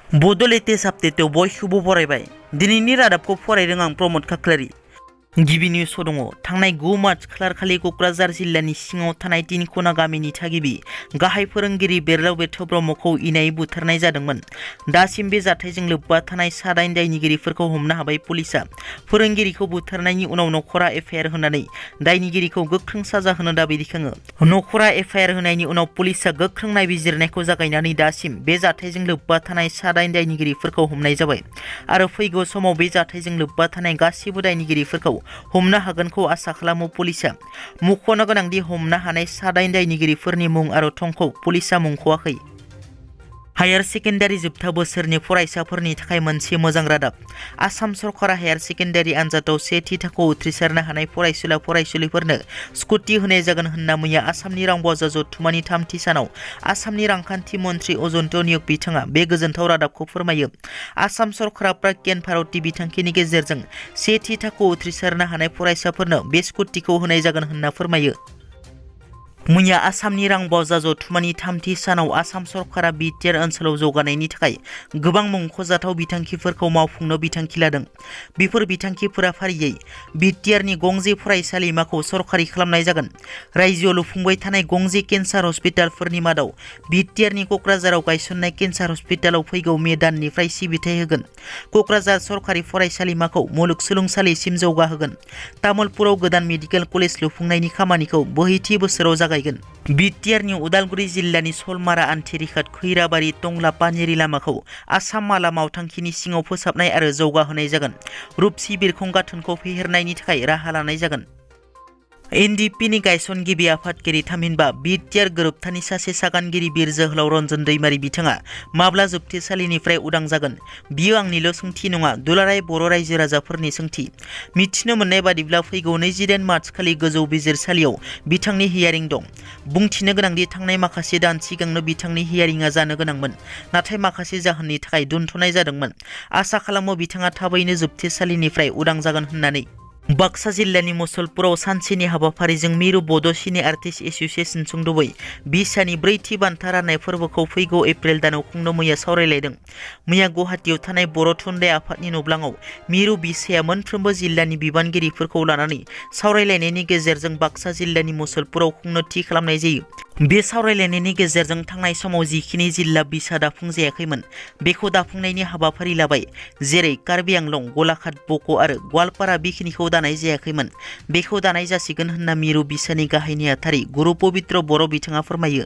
Bodo latest update बयखौबो बरायबाय। दिनैनि रादाबखौ फरायदों आं प्रमद खाख्लारि। गिबि निउस दङ। थांनाय 9 मार्च खालारखालि क'क्राझार जिल्लानि सिङाव थानाय तिनखना गामिनि थागिबि गाहाय फोरोंगिरि बेरलाव बेथ ब्रह्मखौ इनायै बुथारनाय जादोंमोन। दासिम बे जाथायजों लोब्बा थानाय 7 दायनिगिरिफोरखौ हमनो हाबाय पुलिसआ। फोरोंगिरिखौ बुथारनायनि उनाव नखरा एफआइआर होनानै दायनिगिरिखौ गोख्रों साजा होनो दाबि दैखाङो। नखरा एफआइआर होनायनि उनाव पुलिसआ गोख्रों नायबिजिरनायखौ जागायनानै दासिम बे जाथायजों लोब्बा थानाय 7 दायनिगिरिफोरखौ हमनाय जाबाय आरो फैगौ समाव बे जाथायजों लोब्बा थानाय गासिबो दायनिगिरिफोरखौ हमनो हागोनखौ आसा खालामो पुलिसआ। मुंख'नो गोनांदि हमनो हानाय 7 दायनिगिरिफोरनि मुं आरो थंखौ पुलिसआ मुंख'आखै। हायार सेकेन्डारि जोबथा बोसोरनि फरायसाफोरनि थाखाय मोनसे मोजां रादाब। आसाम सरकारा हायार सेकेन्डारि आनजादाव सेथि थाखोआव उथ्रिसारनो हानाय फरायसुला फरायसुलिफोरनो स्कुटि होनाय जागोन होनना मैया आसामनि रां बावजा जथुम्मानि 3थि सानाव आसामनि रांखान्थि मन्थ्रि अजन्त नियग बिथाङा बे गोजोनथाव रादाबखौ फोरमायो। आसाम सरकारा प्राज्ञान भारतनि बिथांखिनि गेजेरजों सेथि थाखोआव उथ्रिसारनो हानाय फरायसाफोरनो बे स्कुटिखौ होनाय जागोन होनना फोरमायो। मैया आसामनि रां बावजा जथुम्मानि 3थि सानाव आसाम सरकारा बिटिआर ओनसोलाव जौगानायनि थाखाय गोबां मुंख'जाथाव बिथांखिफोरखौ मावफुंनो बिथांखि लादों। बेफोर बिथांखिफोरा फारियै बिटिआरनि गंसे फरायसालिमाखौ सरकारि खालामनाय जागोन। रायजोआव लुफुंबाय थानाय गंसे केन्सार हस्पिटालफोरनि मादाव बिटिआरनि क'क्राझाराव गायसननाय केन्सार हस्पिटालाव फैगौ मे दाननिफ्राय सिबिथाय होगोन। क'क्राझार सरकारि फरायसालिमाखौ मुलुगसोलोंसालिसिम जौगाहोगोन। तामुलपुराव गोदान मेडिकेल कलेज लुफुंनायनि खामानिखौ बोहैथि बोसोराव जागायगोन। बिटिआरनि उदालगुरि जिल्लानि सलमारा आन्थिरिखाट खैराबारि टंला पानेरि लामाखौ आसाम माला मावथांखिनि सिङाव फोसाबनाय आरो जौगाहोनाय जागोन। रुपसि बिरखं गाथोनखौ फेहेरनायनि थाखाय राहा लानाय जागोन। एनडिपिनि गायसनगिरि आफादगिरि थामहिनबा बिटिआर गोरोबथानि सासे सागानगिरि बिर जोहोलाव रन्जन दैमारि बिथाङा माब्ला जोबथेसालिनिफ्राय उदां जागोन? बियो आंनिल' सोंथि नङा, दुलाराय बर' रायजो राजाफोरनि सोंथि। मिथिनो मोननाय बादिब्ला फैगौ 29 मार्च खालि गोजौ बिजिरसालियाव बिथांनि हियारिं दं। बुंथिनो गोनांदि थांनाय माखासे दान सिगांनो बिथांनि हियारिंआ जानो गोनांमोन, नाथाय माखासे जाहोननि थाखाय दोनथ'नाय जादोंमोन। आसा खालामो बिथाङा थाबैनो जोबथेसालिनिफ्राय उदां जागोन होननानै। बाक्सा जिल्लानि मुसलपुराव सानसेनि हाबाफारिजों मिरु बड' सिने आर्टिस्ट एस'सिएशन सुंद'बै बिसानि 4थि बान्था राननाय फोरबोखौ फैगौ एप्रिल दानाव खुंनो मैया सावरायलायदों। मैया गुवाहाटीआव थानाय बर' थुनलाइ आफादनि नब्लाङाव मिरु बिसाया मोनफ्रोमबो जिल्लानि बिबानगिरिफोरखौ लानानै सावरायलायनायनि गेजेरजों बाक्सा जिल्लानि मुसलपुराव खुंनो थि खालामनाय जायो। बे सावरायलायनायनि गेजेरजों थांनाय समाव जिखिनि जिल्ला बिसा दाफुंजायाखैमोन बेखौ दाफुंनायनि हाबाफारि लाबाय। जेरै कार्बि आंलं, गलाघाट, बक' आरो गवालपारा बेखिनिखौ दानाय जायाखैमोन, बेखौ दानाय जासिगोन होनना मिरु बिसानि गाहाय नेहाथारि गुरु पबित्र बर' बिथाङा फोरमायो।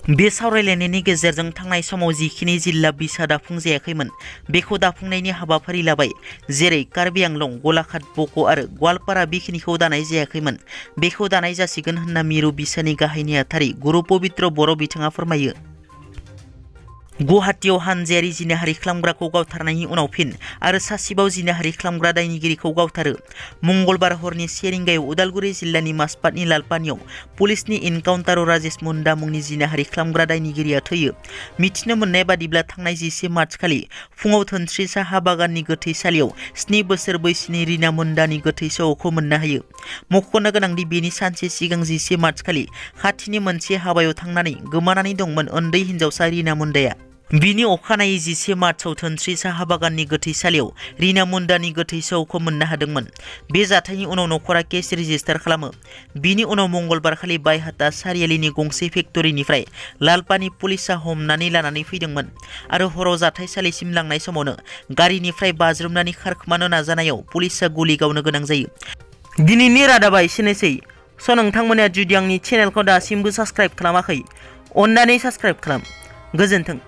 बे सावरायलायनायनि गेजेरजों थांनाय समाव जिखिनि जिल्ला बिसा दाफुंजायाखैमोन बेखौ दाफुंनायनि हाबाफारि लाबाय। जेरै कार्बि आंलं, गलाघाट, बक' आरो गवालपारा बेखिनिखौ दानाय जायाखैमोन, बेखौ दानाय जासिगोन होनना मिरु बिसानि गाहाय नेहाथारि गुरु पबित्र बर' बिथाङा फोरमायो। गुवाहाटीआव हानजायारि जिनाहारि खालामग्राखौ गावथारनायनि उनाव फिन आरो सासिबाव जिनाहारि खालामग्रा दायनिगिरिखौ गावथारो। मंगलबार हरनि 1 रिंगायाव उदालगुरि जिल्लानि मासपाटनि लालपानियाव पुलिसनि इनकाउन्टाराव राजेश मुन्डा मुंनि जिनाहारि खालामग्रा दायनिगिरिया थैयो। मिथिनो मोननाय बादिब्ला थांनाय 11 मार्च खालि फुङाव धोनस्रि साहा बागाननि गोथैसालियाव 7 बोसोर बैसोनि रिना मुन्डानि गोथै सह'खौ मोननो हायो। मख'नो गोनांदि बेनि सानसे सिगां 11 मार्च खालि खाथिनि मोनसे हाबायाव थांनानै गोमानानै दंमोन उन्दै हिन्जावसा रिना मुन्डाया। बिनि अखानायै 11 मार्चआव धोनस्रि साहा बागाननि गोथैसालियाव रिना मुन्डानि गोथै सह'खौ मोननो हादोंमोन। बे जाथायनि उनाव नखरा केस रेजिस्टार खालामो। बिनि उनाव मंगलबार खालि बायहाटा सारियालिनि गंसे फेक्टरिनिफ्राय लालपानि पुलिसआ हमनानै लानानै फैदोंमोन आरो हराव जाथायसालिसिम लांनाय समावनो गारिनिफ्राय बाज्रुमनानै खारखोमानो नाजानायाव पुलिसआ गुलि गावनो गोनां जायो। दिनैनि रादाबा एसेनोसै। नोंथांमोना जुदि आंनि चेनेलखौ दासिमबो साबस्क्राइब खालामाखै, अन्नानै साबस्क्राइब खालाम। गोजोन्थों।